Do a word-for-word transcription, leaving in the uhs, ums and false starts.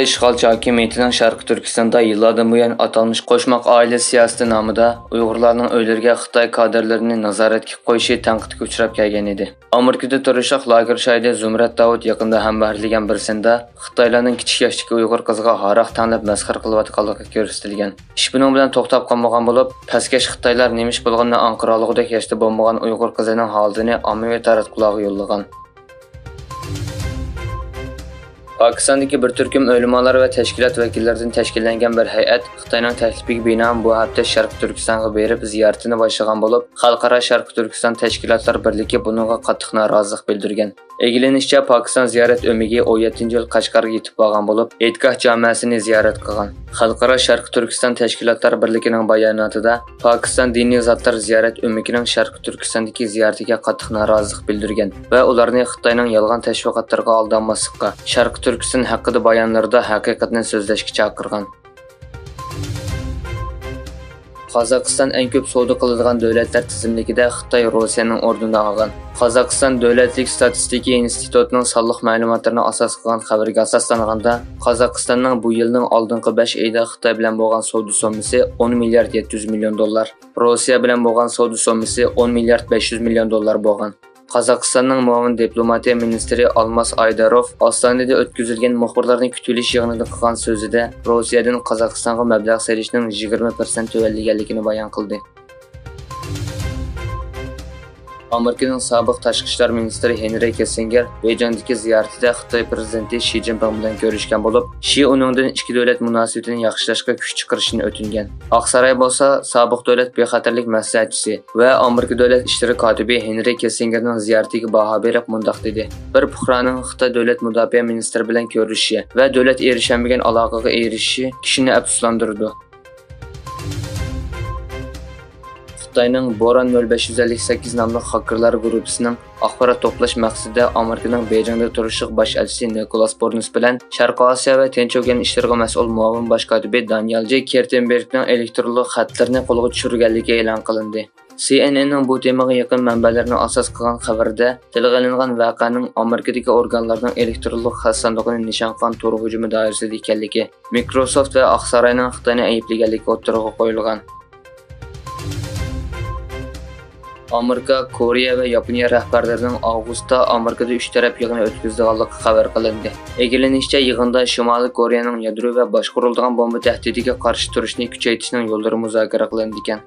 ئىشغالچى ھاكىمىيىتىنىڭ شەرقىي تۈركىستاندا يىللاردىن بۇيان ئاتالمىش قوشماق ئائىلە سىياسىتى نامىدا ئۇيغۇرلارنىڭ ئۆيلىرىگە خىتاي كادىرلىرىنى نازارەتكە قويۇشى تەنقىدكە ئۇچراپ كەلگەن ئىدى. ئامېرىكىدا تۇرۇشلۇق لاگېر شاھىدى زۇمرەت داۋۇت يېقىندا ھەمبەھىرلىگەن بىر سىندا خىتايلارنىڭ كىچىك ياشتىكى ئۇيغۇر قىزىغا ھاراق تەڭلەپ مەسخىرە قىلىۋاتقانلىقى كۆرسىتىلگەن. ئىش بۇنىڭ بىلەن توختاپ قالمىغان بولۇپ، پەسكەش خىتايلار نېمە ئىش بولغىنىنى ئاڭقىرالىغۇدەك ياشتا بولمىغان ئۇيغۇر قىزىنىڭ ھالىتىنى ئاممىۋى تاراتقۇلارغا يوللىغان. پاكىستاندىكى بىر تۈركۈم ئۆلىمالار ۋە تەشكىلات ۋەكىللىرىدىن تەشكىللەنگەن بىر ھەيئەت خىتاينىڭ تەكلىپىگە بىنائەن بۇ ھەپتە شەرقىي تۈركىستانغا بېرىپ زىيارىتىنى باشلىغان بولۇپ، خەلقئارا شەرقىي تۈركىستان تەشكىلاتلار بىرلىكى بۇنىڭغا قاتتىق نارازىلىق بىلدۈرگەن. ئىگىلىنىشىچە، پاكىستان زىيارەت ئۆمىكى ئون يەتتىنچى يىل قەشقەرگە يېتىپ بارغان بولۇپ، ھېيتگاھ جامەسىنى زىيارەت قىلغان. خەلقئارا شەرقىي تۈركىستان تەشكىلاتلار بىرلىكىنىڭ باياناتىدا، پاكىستان دىنىي زاتلار زىيارەت ئۆمىكىنىڭ شەرقىي تۈركىستاندىكى زىيارىتىگە قاتتىق نارازىلىق بىلدۈرگەن ۋە ئۇلارنى خىتاينىڭ يالغان تەشۋىقاتلىرىغا ئالدانماسلىققا، شەرقىي تۈركىستان ھەققىدە بايانلىرىدا ھەقىقەتنى سۆزلەشكە چاقىرغان. قازاقىستان ئەڭ كۆپ سودا قىلىدىغان دۆلەتلەر تىزىملىكىدە خىتاي، روسىيەنىڭ ئورنىنى ئالغان. قازاقىستان دۆلەتلىك ستاتىستىكا ئىنستىتۇتىنىڭ سانلىق مەلۇماتلىرىنى ئاساس قىلغان خەۋىرىگە ئاساسلانغاندا، قازاقىستاننىڭ بۇ يىلنىڭ ئالدىنقى بەش ئېيىدا خىتاي بىلەن بولغان سودا سوممىسى ئون مىليارد يەتتە يۈز مىليون دوللار، روسىيە بىلەن بولغان سودا سوممىسى ئون مىليارد بەش يۈز مىليون دوللار بولغان. قازاقىستاننىڭ مۇئاۋىن دىپلوماتىيە مىنىستىرى ئالماس ئايداروف ئاستانىدە ئۆتكۈزۈلگەن مۇخبىرلارنى كۈتۈۋېلىش يىغىنىدا قىلغان سۆزىدە، روسىيەدىن قازاقىستانغا مەبلەغ سېلىشنىڭ يىگىرمە پىرسەنت تۆۋەنلىگەنلىكىنى بايان قىلدى. ئامېرىكىنىڭ سابىق تاشقى ئىشلار مىنىستىرى ھېنرى كىسسىنگېر بېيجىڭدىكى زىيارىتىدە خىتاي پىرېزىدېنتى شى جىنپىڭ بىلەن كۆرۈشكەن بولۇپ، شى ئۇنىڭدىن ئىككى دۆلەت مۇناسىۋىتىنى ياخشىلاشقا كۈچ چىقىرىشىنى ئۆتۈنگەن. ئاقساراي بولسا، سابىق دۆلەت بىخەتەرلىك مەسلىھەتچىسى ۋە ئامېرىكا دۆلەت ئىشلىرى كاتىپى ھېنرى كىسسىنگېرنىڭ زىيارىتىگە باھا بېرىپ مۇنداق دېدى: بىر پۇقرانىڭ خىتاي دۆلەت مۇداپىئە مىنىستىرى بىلەن كۆرۈشۈشى ۋە دۆلەت ئېرىشەلمىگەن ئالاقىگە ئېرىشىشى كىشىنى ئەپسۇسلاندۇرىدۇ. خىتاينىڭ بوران نۆل بەش يۈز ئەللىك سەككىز ناملىق خاكېرلار گۇرۇپپىسىنىڭ ئاخبارات توپلاش مەقسىتىدە ئامېرىكىنىڭ بېيجىڭدا تۇرۇشلۇق باش ئەلچىسى نىكولاس بورنس بىلەن شەرقىي ئاسىيا ۋە تىنچ ئوكيان ئىشلىرىغا مەسئۇل مۇئاۋىن باش كاتىپى دانىيال جې كىرتېنبېرگنىڭ ئېلېكترونلۇق خەتلىرىنى قولغا چۈشۈرگەنلىكى ئېلان قىلىندى. سى ئېن ئېننىڭ بۇ تېمىغا يېقىن مەنبەلەرنى ئاساس قىلغان خەۋىرىدە تىلغا ئېلىنغان ۋەقەنىڭ ئامېرىكىدىكى ئورگانلارنىڭ ئېلېكترونلۇق خەت ساندۇقىنى نىشان قىلغان تور ھۇجۇمى دائىرىسىدە ئىكەنلىكى، مىكروسوفت ۋە ئاقساراينىڭ خىتاينى ئەيىبلىگەنلىكى ئوتتۇرىغا قويۇلغان. ئامېرىكا، كورېيە ۋە ياپونىيە رەھبەرلىرىنىڭ ئاۋغۇستتا ئامېرىكىدا ئۈچ تەرەپ يىغىنى ئۆتكۈزىدىغانلىقى خەۋەر قىلىندى. ئىگىلىنىشىچە، يىغىندا شىمالىي كورېيەنىڭ يادرو ۋە باشقۇرۇلىدىغان بومبا تەھدىتىگە قارشى تۇرۇشنى كۈچەيتىشنىڭ يوللىرى مۇزاكىرە قىلىنىدىكەن.